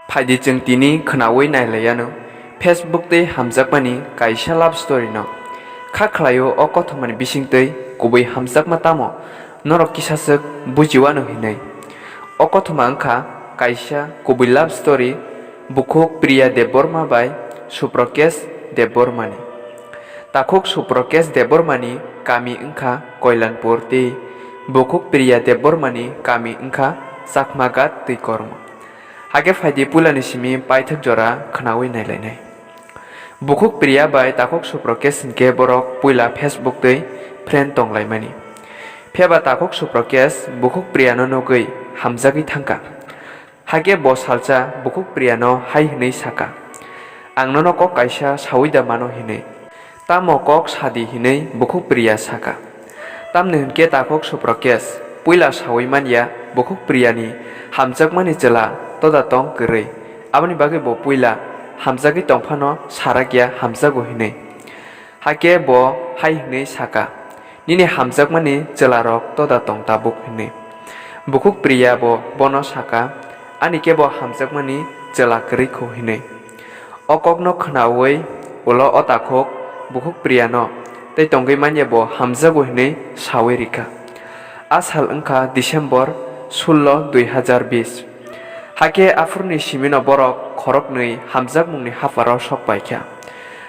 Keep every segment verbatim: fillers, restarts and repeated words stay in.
Phaidi chwng tini khwnawi nailaiyano Facebook tei hamjakmani kaisa love story no. Kha khlaio o kothomani bisingtwi kubui hamjakma tamo? Norok kisaswk bujiwano hinwi. O kothoma wngkha kaisa kubui love story, bukhuk Priya Debbarma bai Suprakesh Debbarmani. Takhuk Suprakesh Debbarmani kami wngkha Koilanpur tei bukhuk Priya Debbarmani kami wngkha Chakmaghat twi Kormo. Hakhe phaidi puilani simi paithak jora khwnawi nailainai. Bukhuk Priya bai takhuk Suprakesh hinkhe borok puila Facebook twi friend tonglaimani. Phiyaba takhuk Suprakesh bukhuk Priyano nugwi hamjagwi thangkha. Hakhe bo salsa bukhuk Priyano hai hwnwi saka, "Ang nono kok kaisa sawi da mano," hinwi. "Tamo kok sadi?" hinwi bukhuk Priya saka. Tamni hwnkhe takhuk Suprakesh puila sawi manya bukhuk Priyani hamjakmani chwla toda tong kwrwi. Aboni bagwi bo puila hamjagwi tongphano sarakya hamjago hinwi. Hakhe bo hai hwnwi saka, "Nini hamjakmani chwlarok toda tong tabuk," hinwi. Bukhuk Priya bo bono saka, "Ani khe bo hamjakmani chwla kwrwi kho," hinwi. O kokno khwnawi ulo o takhuk bukhuk Priyano tei tongwi manya bo hamjago hinwi sawi rikha. A sal wngkha December sullo dui hazar bis. Hakhe aphuruni simino borok khoroknwi hamjakmungni hapharo sok paikha.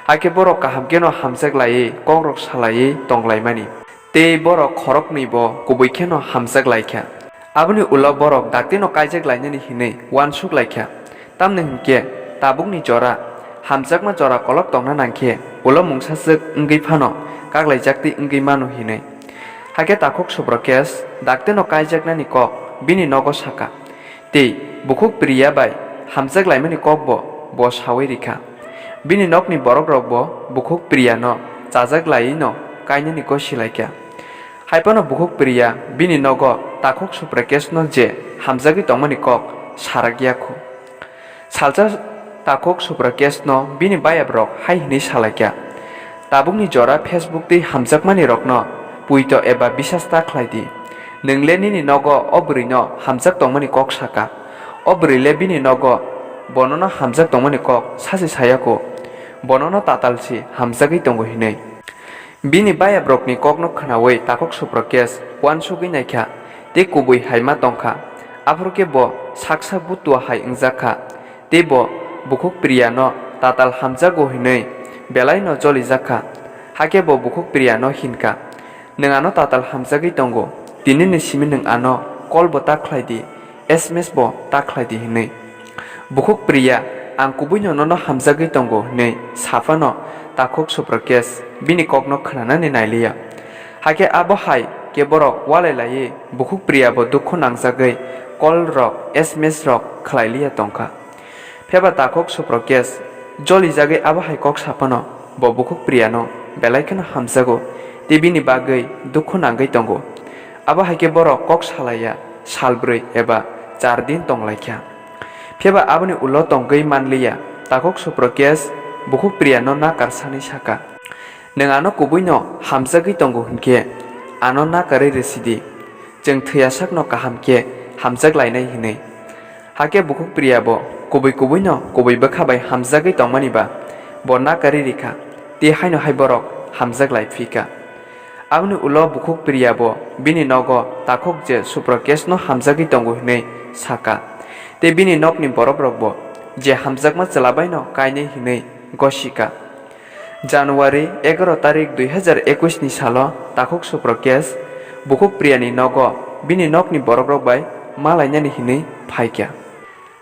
Hakhe borok kaham kheno hamjak laiwi kokrok salaiwi tonglaimani. Tei borok khoroknwi bo kubui kheno hamjak laikha. Aboni ulo borok daktino kaijak lainani hinwi uansuk laikha. Tamni hwnkhe tabukni jora hamjakma jora kolok tongna nangkhe ulo mungsaswk wngwi phano kaklaijaktwi wngwi mano hinwi. Hakhe takhuk Subrakesh daktino kaijaknani kok bini nogo saka. Tei bukhuk Priya bai hamjak laimani kokbo bo sawi rikha. Bini nokni borokrokbo bukhuk Priyano chajak laiwino kainani kok silaikha. Haiphano bukhuk Priya bini nogo takhuk Suprakeshno je hamjagwi tongmani kok sarak ya kho. Salsa takhuk Suprakeshno bini bayabrok hai hwnwi salaikha, "Tabukni jora Facebook twi hamjakmanirokno puito eba bisas ta khlai di. Nwng le nini nogo o bwrwino hamjak tongmani kok saka. O bwrwi le bini nogo bo nono hamjak tongmani kok sachi saya kho. Bo nono tatal si hamjagwi tongo," hinwi. Bini bayabrokni kokno khwnawi takhuk Suprakesh uansugwi naikha, tei kubui hai ma tongkha. Aphuru khe bo saksa butua hai wngjak kha, tei bo bukhuk Priyano tatal hamjago hinwi belaino jolijak kha. Hakhe bo bukhuk Priyano hinkha, "Nwng ano tatal hamjagwi tongo, tinini simi nwng ano call bo ta khlai di, S M S bo ta khlai di," hinwi. Bukhuk Priya, "Ang kubuino nono hamjagwi tongo," hinwi saphano takhuk Suprakesh bini kokno khwnanani nailiya. Hakhe abo hai khe borok walai laiwi bukhuk Priya bo dukhu nangjagwi call rok, S M S rok khlai liya tongkha. Phiyaba takhuk Suprakesh jolijagwi abo hai kok saphano bo bukhuk Priyano belai kheno hamjago tei bini bagwi dukhu nangwi tongo. Abo hai khe borok kok salaiya sal brwi eba char din tonglaikha. Phiyaba aboni ulo tongwi manliya, takhuk Suprakesh bukhuk Priyano nakar sanwi saka, "Nwng ano kubuino hamjagwi tongo hinkhe ano nakarwi rwsidi. Chwng thwiya sakno kaham khe hamjak lainai," hinwi. Hakhe bukhuk Priya bo kubui kubuino kubui bwkha bai hamjagwi tongmani ba bo nakarwi rikha, tei haino hai borok hamjak lai phika. Aboni ulo bukhuk Priya bo bini nogo takhuk je Suprakesh no hamjagwi tongo hinwi saka, tei bini nokni borokrok bo je hamjakma chwla baino kainwi hinwi gosika. January egaro tarik dui hazar ekwis ni salo takhuk Suprakesh bukhuk Priyani nogo bini nokni borokrok bai malainani hinwi phaikha.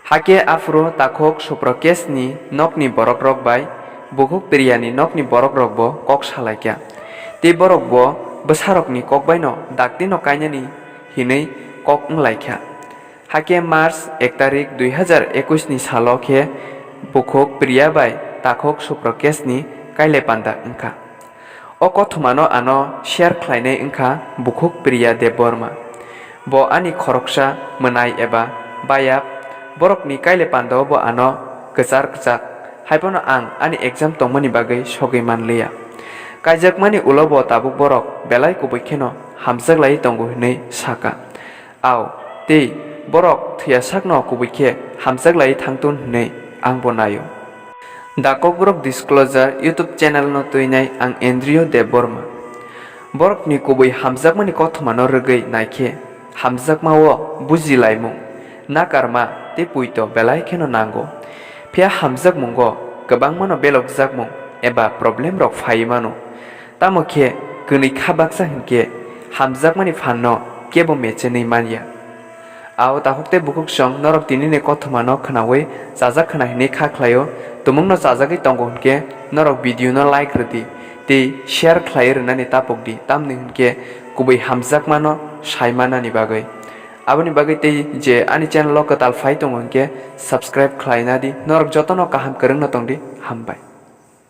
Hakhe aphuru takhuk Suprakesh ni nokni borokrok bai bukhuk Priyani nokni borokrok bo kok salaikha. Tei borok bo bwsarokni kok baino daktino kainani hinwi kok wnglaikha. Hakhe March ek tarik dui hazar ekwis ni salo khe bukhuk Priya bai takhuk Suprakesh ni kailai panda wngkha. O kothomano ano share khlainai wngkha bukhuk Priya Debbarma. Bo ani khoroksa mwnai eba bayap, borokni kailai pandao bo ano kwchar kwchak, haiphano ang ani exam tongmani bagwi sogwi manliya. Kaijakmani ulo bo tabuk borok belai kubui kheno hamjak laiwi tongo hinwi saka. Au, tei Borok thwiya sakno kubui khe hamjak lai thangtun hwnwi ang bo naio. The Kokborok Disclosure YouTube channel no twinai ang Andrew Debbarma. Borokni kubui hamjakmani kothomano rwgwi naikhe hamjakmao bujilaimung, nakarma tei puito belai kheno nango. Phiya hamjakmungo kwbangmano belokjakmung eba problem rok phaiwi mano. Tamo khe kwnwi kha baksa hinkhe hamjakmani phanno kebo mechenwi manya. Ao takhuk tei bukhuksong norok tinini kothomano khwnaui chajak khwna hinwi kha khlaio. Tumungno chajagwi tongo hinkhe norok video no like rwdi tei share khlaiwi rwnani tapokdi, tamni hinkhe kubui hamjakmano sai manani bagwi. Aboni bagwi tei je ani channel o kwtal phai tongo hinkhe subscribe khlaina di. Norok jotono kaham kwrwngno tongdi, hambai.